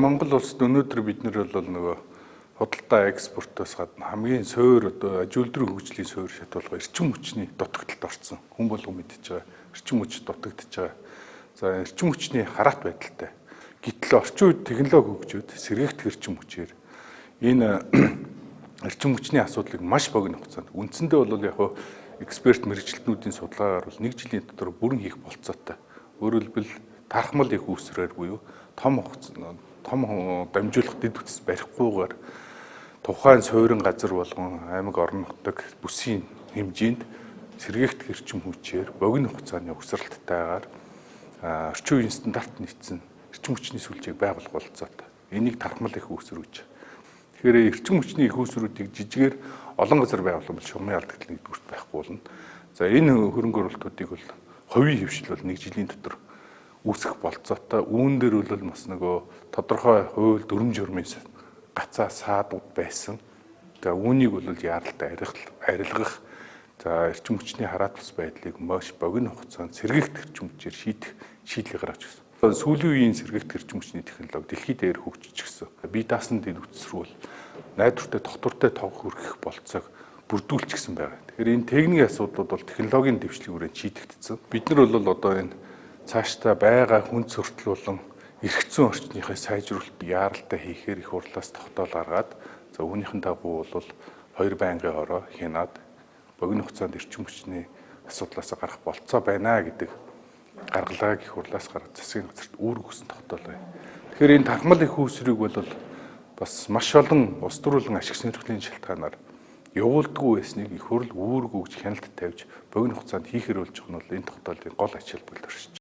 Монгол улсад өнөөдөр бид нар бол нөгөө худалдаа экспортоос гадна хамгийн суур одоо аж үйлдвэрийн хөгжлийн суур шат болгоо эрчим хүчний дутагдлалд орсон. Хүн болгон мэдж байгаа. Эрчим хүч дутагдж байгаа. За, эрчим хүчний хараат байдалтай. Гэтэл орчин үед технологи хөгжөөд сэргээгдэх эрчим хүчээр энэ эрчим хүчний асуудлыг маш богино хугацаанд, үндсэндээ бол яг хөө эксперт мэргэжилтнүүдийн судалгаагаар бол нэг жилийн дотор бүрэн хийх болцоотой. Өөрөөр хэлбэл, тархмал их үүсрээр буюу том хугацаа, том дамжуулах дэд бүтц барихгүйгээр тухайн суурин газар болгон, аймаг, орон нутаг бүсийн хэмжээнд сэргээгдэх эрчим хүчээр богино хугацааны угсралттайгаар орчин үеийн стандарт нийцсэн эрчим хүчний сүлжээг байгуулах болцоотой. Энийг тархмал их үүсвэр гэж. Тэгэхээр эрчим хүчний их үүсвэрүүдийг жижигээр олон газар байгуулах бол шугамын алдагдал нэгдүгüрт байхгүй болно. За, энэ хөрөнгө оруулалтуудыг бол хувийн хэвшил бол нэг жилийн дотор үүсгэх болцоотой. Үүн дээр бол бас нөгөө тодорхой хууль дүрм журмын гацаа саадууд байсан. За, үүнийг бол яаралтай арилгах, за, эрчим хүчний хараат бус байдлыг маш богино хугацаанд сэргээгдэх эрчим хүчээр шийдэх шийдлийг гаргаж ирсэн. Сүүлийн үеийн сэргээгдэх эрчим хүчний технологи дэлхийд дээр хөгжиж гисэн. Бие даасан дэд үтсрүүл найдвартай, тогтвортой тог хүргэх болцоог бүрдүүлчихсэн байгаа. Тэгэхээр энэ техникийн асуудлууд бол технологийн дэвшлийн хүрээнд шийдэгдсэн. Бид нар бол одоо энэ цаашдаа байгаа хүн цөртөл болон эрх зүйн орчныхаа сайжруулалт яаралтай хийхээр их хурлаас тогтоол гаргаад, за, үүнийхэн дагуу бол хоёр байнгын хороо хянаад богино хугацаанд эрчим хүчний асуудлаас гарах болцоо байна гэдэг гаргалгааг их хурлаас гаргаж, засгийн газарт үүрэг өгсөн тогтоол байна. Тэгэхээр энэ тархмал их үүсвэрийг бол бас маш олон улс төрүүлэн ашиг сонирхлын шалтгаанаар явуулдаггүй байсныг их хурл үүрэг өгж, хяналт тавьж, богино хугацаанд хийхээр болж байгаа нь бол энэ тогтоолын гол ач холбогдол оршиж.